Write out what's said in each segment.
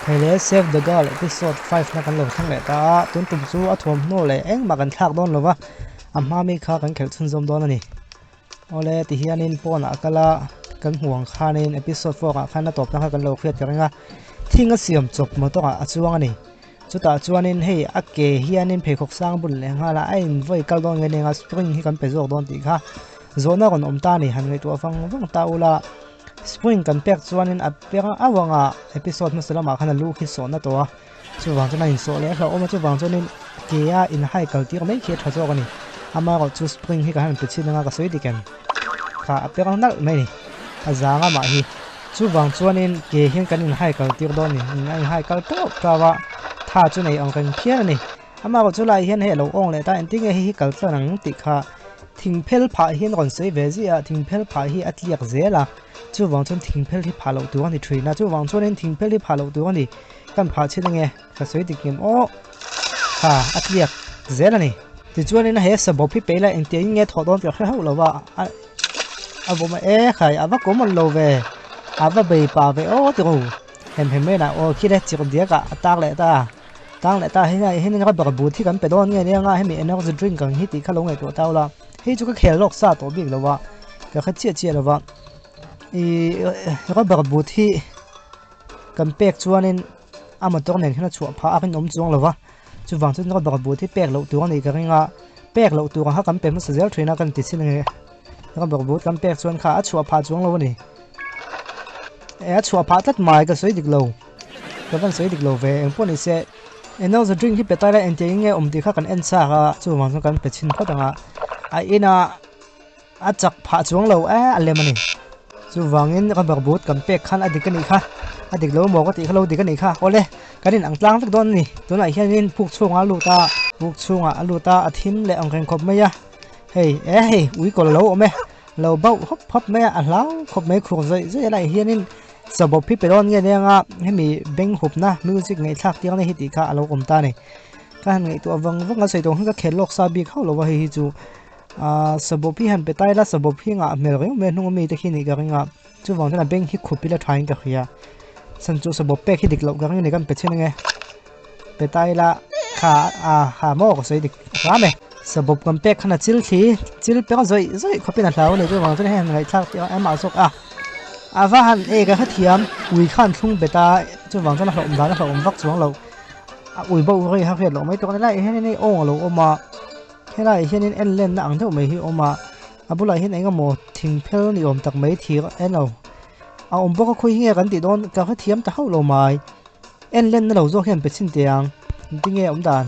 Hei le Save the Girl episode 5 na kan lo thleng leh ta a, tun tum chu a thuamhnaw leh engmah kan thlak dawn lo va, a hma mi kha kan khelh chhunzawm dawn a ni. Awle tihianin pawnah a kal a, kan hmuh ang khanin episode 4 ah khan a tawpna kha kan lo hriat ka ring a, thing a siam chawp motor ah a chuang a ni. Chutah chuanin hei a ke hianin pheikhawk sang bun leh nghal a, a invawi kal dawn nge nia spring hi kan pe zawk dawn tih kha zawhna rawn awm ta a ni, han ngaihtuah vang vang ta ula. Spring kan pek chuanin a pek auh anga episode hmasa lamah khan a lu khi sawhna tawh a, chuvang chuan a insawh leh hlauhawm a, chuvang chuanin ke a inhai kal tir mai khi a tha zawk a ni. Amaherawh chu spring hi ka han pe chhin anga ka sawi dik em? Kha a pek nalh mai a ni, a zang amah hi. Chuvang chuanin ke hian kan inhai kal tir dawn a ni, a inhai kal tauh tauh a, tha chu nei ang reng phian a ni. Amaherawh chu lai hian hei a lo awng leh ta, engtin nge hei hi kal tlan ang tih kha thingphel phah hian rawn sawi ve ziah a, thingphel phah hi a tliak zel a, chuvang chuan thingphel hi phah loh tur a ni thin a, chuvang chuanin thingphel hi phah loh tur a ni, kan phah chhin ange ka sawi dik ngem aw kha a tliak zel a ni. Tichuanin he sabawp hi peih la engtiang in nge thawh dawn tih a hre hauh lo va, a vawm a e khai a va kawm awlh lo ve, a va bei pah ve aw ti ro hem hem mai lah aw khi le chirh diak ah a tak leh ta a. Tang leh ta hei hi hian rubber boot hi kan pe dawn nge nia nga hemi energy drink ang hi tih kha lo ngaihtuah ta ula hei chu ka khel lawk sa tawh bik lo a ka hre chiah chiah lo va ih rubber boot hi kan pek chuanin a motor nen hian a chhuah phah a rinawm chuang lo va chuvang chuan rubber boot hi pek loh tur a nih ka ring a pek loh tur ang kha kan pe hmasa zel thin a kan ti chin ange rubber boot kan pek chuan kha a chhuah phah chuang lo a ni eh a chhuah phah tlat mai ka sawi dik lo. Ka van sawi dik lo ve, eng pawh ni se energy drink hi pe ta ila engtiang in nge awm tih kha kan en chak a, chuvang chuan kan pe chhin phawt ang a, a ina a chak phah chuang lo e a lem a ni. Chuvangin rubber boot kan pek khan a dik a nih kha, a dik lo maw ka tih kha lo dik a nih kha, awle kan in ang tlang vek dawn a ni, tunah hianin puk chhungah a lut a, puk chhungah a lut a, a thim leh ang reng khawp mai a, hei e hei ui kawl a lo awm e, lo bauh hawp hawp mai a, a hlau khawp mai khur zawih zawih a laiah hianin Sabawp hi pe dawn nge nia nga hemi beng hupna music ngaihthlak tir na hi tih kha a lo awm ta a ni. Ka han ngaihtuah vang vang a sawi tawh ang hian ka khel lawk sa bik hauh lo a hei hi chu ahh sabawp hi han pe ta ila sabawp hi ngah hmel reng mai a hnung ami te khi nih ka ring a chuvang chuan a beng hi khup ila thain ka hria chhan chu sabawp pek hi dik loh ka ring a ni kan pe chhin ange pe ta ila kha a ha maw ka sawi dik hram e. Sabawp kan pek khan a chil thli chil pek zawih zawih khawpin a hlau a ni chuvang chuan hei han ngaihthlak tih a emah zawk a a va han e ka hrethiam ui khan thlung bet a chuvang chuan a hlauhawm dan a hlauhawm vak chuang lo a ui bo rei kha hriat loh mai tawk a ni lai hian hei awng a lo awm a helaiah hianin en lenna ang deuh mai hi a awm a a bulah hian eng emaw thing phel ni awm tak mai thir eng lo a awm bawk a khawi hi nge kan tih dawn ka hrethiam ta hauh lo mai. En lenna lo zawk hian pe chhin teh ang engtin nge awm dan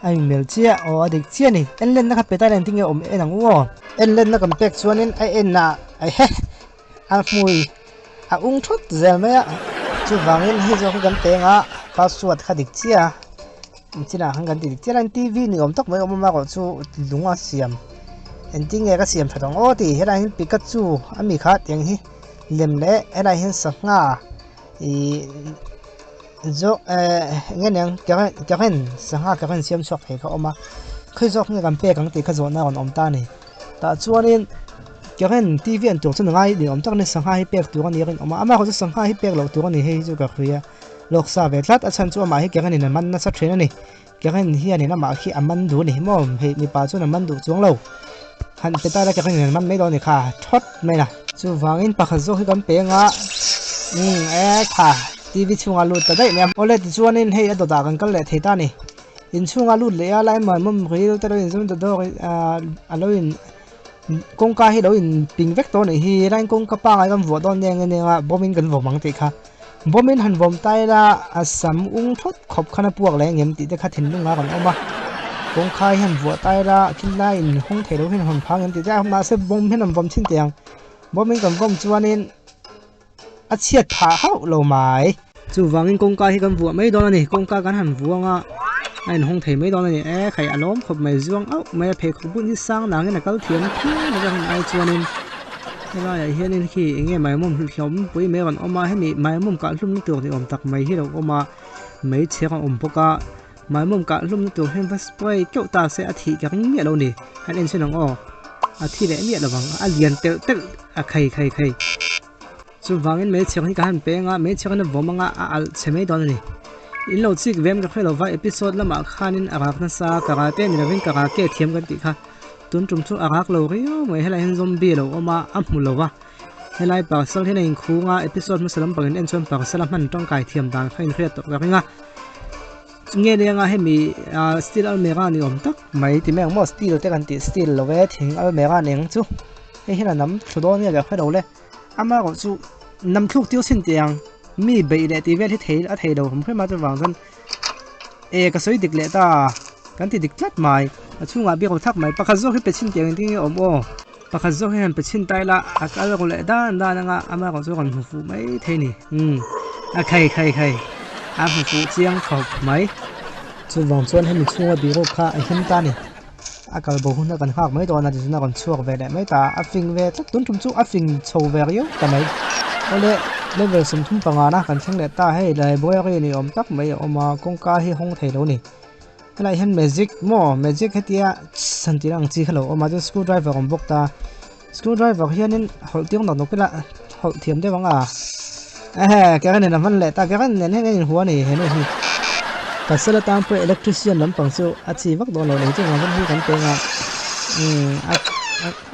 a inmel chiah aw a dik chiah a ni en lenna kha pe ta ila engtin nge awm en ang u aw en lenna kan pek chuanin a en ah ehe a hmui a ung thut zel mai a chuvangin hei zawk hi kan pe anga password kha dik chiah a engtin ah khan kan ti dik chiah a T V ni awm tak mai awm a erawh chu lung a siam engtin nge ka siam that ang aw tih helai hian Pikachu ami kha tiang hi lem leh helai hian sangha. Ih zawk eh eng nge niang current current sangha current siam chhuak thei kha a awm a khawi zawk nge kan pek ang tih kha zawhna a rawn awm ta a ni tah chuanin current T V an tur chu ni ngai ni awm tak a ni sangha hi pek tur a ni a rinawm a amaherawhchu chu sangha hi pek loh tur a ni hei hi chu ka hria lawk sa ve tlat a chhan chu amah hi current in a man nasa thin a ni current hianin amah khi a man duh a ni maw hei mipa chuan a man duh chuang lo han pe ta ila current in an man mai dawn a ni kha thawt mai a. Chuvangin pakhat zawk hi kan pe anga umm e tha T V chhungah lut ta daih mai a. Awle tichuanin hei a dawtah kan kal leh thei ta a ni. Inchhungah lut leh a lai mai mawm ril te lo inzawm ta dawk ah a lo in kawngka hi lo in ping vek tawh a nih hi helaiin kawngka pangai kan vuah dawn nia nge nia anga bawmin kan vawm ang tih kha. Bawmin han vawm ta ila a sam ung thawt khawp khan a puak leh engem tih te kha thinlungah kan awm a. Kawngkhai hian vuah ta ila thil lai in hawng thei lo hian a hawn phang em tih te a mahse bawm hian an vawm thin teh ang. Bawmin kan vawm chuanin a chhiat phah hauh lo mai. Chuvangin kawngka hi kan vuah mai dawn a ni. Kawngka kan han vuang a, a inhawng thei mai dawn a ni. E khai a lawm khawp mai zuang auh mai a pheikhawk bun hi sang nangin a kal thiam phian a ka rin ai chuanin helaiah hianin khi eng nge maimawm hlawm pui mai a rawn awm a hemi maimawm kah hlumna tur ni awm tak mai hi a lo awm a meichher a awm bawk a maimawm kah hlumna tur hian va spray keuh ta se a thih ka ring miah lo a ni han en chhin ang aw a thi leh miah lo vang a lian telh telh a khai khai khai. Chuvangin meichher hi ka han peng a, meichher in a vawm anga a alh chhe mai dawn a ni. In lo chik vem ka hre lova, episode lamah khanin a rak nasa, karate ni lovin karate thiam kan tih kha. Tun tum chu a rak lo riau mai, helai hian zombie a lo awm a, a hmu lo va. Helai parcel hian a inkhung a, episode hmasa lampang in en chuan parcel a hman tangkai thiam dan kha inhriat tawh ka ring a. Nge ni anga hemi ah steel almera ni awm tak mai ti mai ang maw steel te kan tih steel lo e thing almera ni ang chu hei hian a nam thlu dawn nge ka hre lo le amaherawh chu nam thluk tir chhin teh ang mi beih leh tih vel hi thei a thei lo hrim hrim a chuvang chuan e ka sawi dik leh ta kan ti dik tlat mai a chhungah biak ro thak mai pakhat zawk hi pe chhin teh ang engtin nge awm aw. Pakhat zawk hian pe chhin ta ila a kal ru leh dan dan anga amaherawh chu a rawn hmu fuh mai thei a ni. Umm a khai khai khai a hmu fuh chiang khawp mai. Chuvang chuan hemi chhunga bihruk kha a him ta a ni. A kal bo hun a kan nghak mai dawn a tichuan a rawn chhuak ve leh mai ta a. A fing ve tlat tun tum chu a fing chho ve riau ta mai. Awle level 35 na kan thleng leh ta hei library ni awm tak mai a awm a kawngka hi hawng thei lo a ni. Helai hian magic maw magic hetia han tih ang chi kha lo awm a chuan screw driver a awm bawk ta screw driver hianin hawlh tir nawk nawk ila hawlh thiam deuh ang a ehe karen in a hman leh ta karen nen hian a inhua a ni henu hi pasal atan pawh electrician lampang chu a chi vak dawn lo nei chu vang chuan hei kan peng a umm a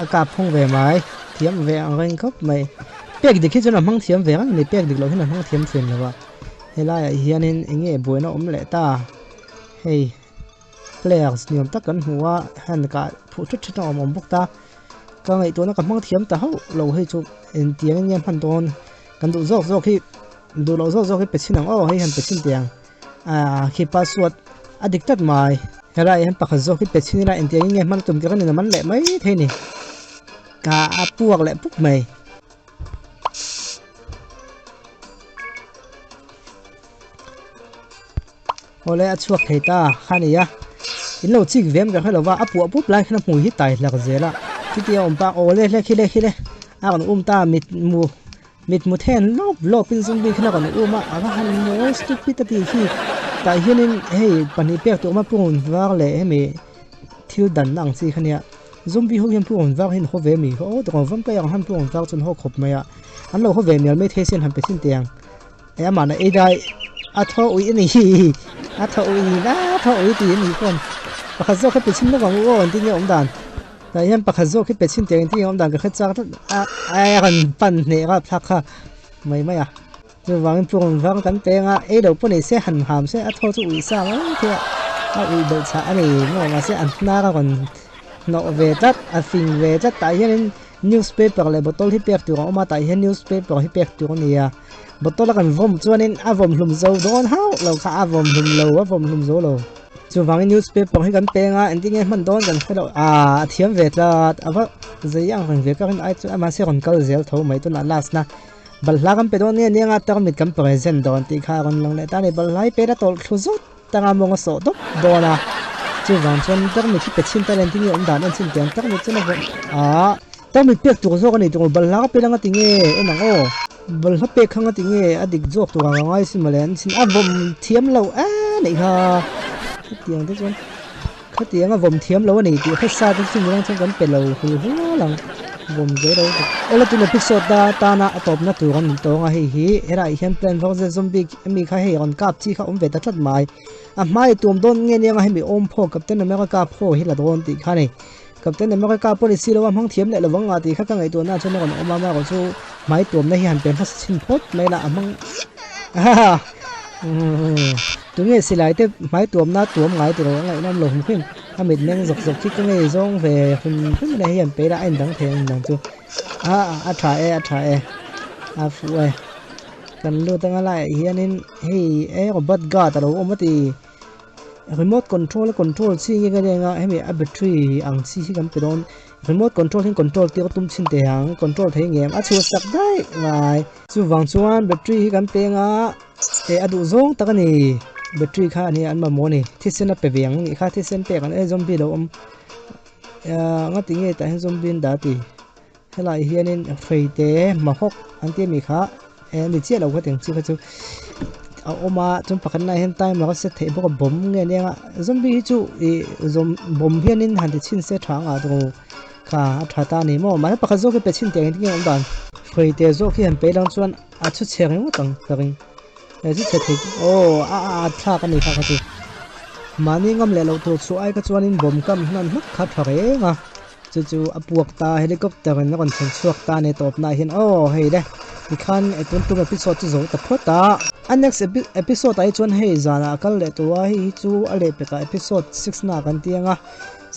a kap phung ve mai thiam ve ang reng khawp mai pek dik hi chuan a hmang thiam ve reng a ni pek dik loh hian a hmang thiam thin lo a helaiah hianin eng nge buaina awm leh ta. Hei players ni awm tak kan hmu a han kah phuh thut thut a awm awm bawk ta ka ngaihtuahna ka hmang thiam ta hauh lo hei chu engtiang in nge hman dawn kan duh zawk zawk hi duh loh zawk zawk hi pe chhin ang aw hei han pe chhin teh ang ah khi password a dik tlat mai helai ah hian pakhat zawk hi pe chhin ila engtiang in nge hman tum tir a ni man leh mai thei a ni ka a puak leh pup mai. Awle a chhuak thei ta kha a ni a, in lo chik vem ka hre lo va, a puah pup lai khan a hmui hi tai hlak zel a, chutia awm pa awle hle khi le khi le a rawn um ta mit mu mit mu then lawp lawp in zombie khan a rawn um a, a va han mawi stupid a tih khi tah hianin hei pahnih pek tur awm a purun var leh hemi thil danna ang chi kha nia zombie ho hian purun var hi an haw ve mi kha aw tawng vampire ang han purun var chu an haw khawp mai a, an lo haw ve mial mai thei sin han pe chhin teh ang. E amah na ei dai a thaw ui a ni a thaw ui a thaw ui tih a nih pawn pakhat zawk hi pe chhin lawk ang u aw engtin nge awm dan tah hian pakhat zawk hi pe chhin teh engtin nge awm dan ka hre chak tlat a a rawn pan hneh rap thlak kha mai mai a chuvangin pu rawn vang kan peng a ei lo pawh ni se han ham se a thaw chu ui sa mai thei a a ui belh chhah a ni maw mahse a hnar a rawn hnawh ve tlat a fing ve tlat tah hianin Newspaper leh bottle hi pek tur a awm a tah hian newspaper hi pek tur a ni a bottle a kan vawm chuanin a vawm hlum zo dawn hauh lo kha a vawm hlum lo a vawm hlum zo lo chuvangin newspaper hi kan peng a engtin nge hman dawn kan hre lo ah a thiam ve tlat a va zei ang reng ve ka rin ai chuan mahse rawn kal zel tho mai tunah last na balhla kan pe dawn nge nia nga tarmit kan present dawn tih kha a rawn lang leh ta a ni balhla hi pen a tawlh thlu zut. Tanga mawng a sawh dawp dawn a, chuvang chuan tarmit hi pe chhin ta len tinge awm dan en chhin tiang tarmit chuan a vawm a, tarmit pek tur zawk a ni tur balhla ka pe lang a ti nge en ang aw, balhla pek kha nga ti nge a dik zawk tur ang a ngai sin mawle an chhin a vawm thiam lo a neih kha khatiang te chuan khatiang a vawm thiam lo a ni tih hre sa te chu midang chuan kan pe lo hul hual ang vawm zel lo awle tun episode a tana a tawpna tur an tawng a hei hi helaiah hian plant vs zombie Hemi kha hei rawn kap chi kha awm ve ta tlat mai. A hmai tuam dawn nge nia nga hemi awm phaw Captain America phaw hi la dawn tih kha a ni. Captain America pawh ni si lo a hmang thiam leh lovang nga tih kha ka ngaihtuahna ah chuan a rawn awm a, amaherawh chu hmai tuamna hi han pe hmasa chhin phawt mai la a hmang ahaha tunge silai te hmai tuamna tuam ngai tilo a ngaihnawm lo hrim hrim a mitmeng zawk zawk khi ka ngei zawng ve hrim hrim mai hi han pe ila a indang thei ang dang chu a a tha e a tha e a fuh e. Kan lut anga laiah hianin hei e robot guard a lo awm a ti remote control a control chi nge ka eng a hemi a battery ang chi hi kan pe dawn remote control hi control tir tum chhin teh ang control thei ngem a chhuah sak daih mai chuvang chuan battery hi kan peng a eh a duh zawng tak a ni battery kha a ni an mamawh a ni thisen a pe ve ang nih kha thisen pek an e zombie lo awm ah ngati nge tah hian zombie an dah a ti. Helaiah hianin hreite hmahawk an tih ami kha eh a ni chiah lo kha tiang chi kha chu a awm a chuan pakhatnaah hian timer a set theih bawk a bawm nge nia zombie hi chu ih zawm bawm hianin han ti chhin se tha ang ah chu kha a tha ta a ni maw mahse pakhat zawk hi pe chhin teh ang engtin nge a awm dan. Hruaite zawk hi han pe lang chuan a chhu chhe ringawt ang ka ring. He chu chhe thei aw a a at thlak a ni kha ka ti. Mahni ngam leh loh tur chhuah ai kha chuanin bomb kam hnan hmak kha tha reng a. Chu chu a puak ta helicopter in a rawn thlen chhuak ta a ni tawpnaah hian aw hei le tikhan e tun tum episode chu zo ta phawt a. A next episode ah hi chuan hei zanah a kal leh tawh a hei hi chu a lehpekah episode six na kan ti ang a.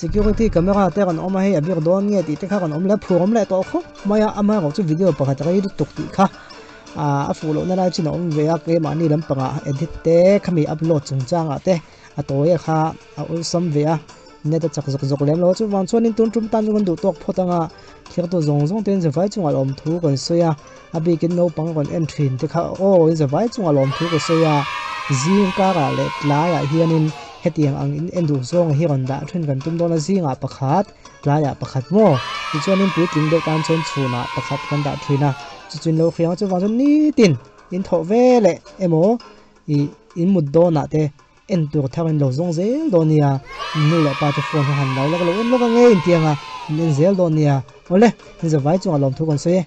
Security camera te rawn awm a hei a bir dawn nge tih te kha rawn awm leh a phur awm leh tawh khawp mai a amaherawh chu video pakhat rei lutuk tih kha ah a fuh lohna lai chin a awm ve a keimahni lampangah edit te khami upload chungchangah te a tawi a kha a awlsam ve a net a chak zawk zawk lem lo a chuvang chuanin tun tum tan chu kan duh tawk phawt anga thirtu zawng zawng te in zavai chungah lawmthu kan sawi a a bikin naupang rawn en thin te kha aw in zavai chungah lawmthu ka sawi a zing karah leh tlaiah hianin hetiang ang in en duh zawng hi rawn dah thin kan tum dawn a zingah pakhat tlaiah pakhat maw tichuanin puitling deuh tan chuan chhunah pakhat kan dah thin a chu chu in lo hria ang chuvang chuan nitin in thawh ve leh emaw ih in mut dawnah te En tur thar in lo zawng zel dawn nia, nu leh pa chu phone kha han lo la ka lo en lawk ang e intiang a, in en zel dawn nia. Awle, in zavai chungah lawmthu kan sawi e.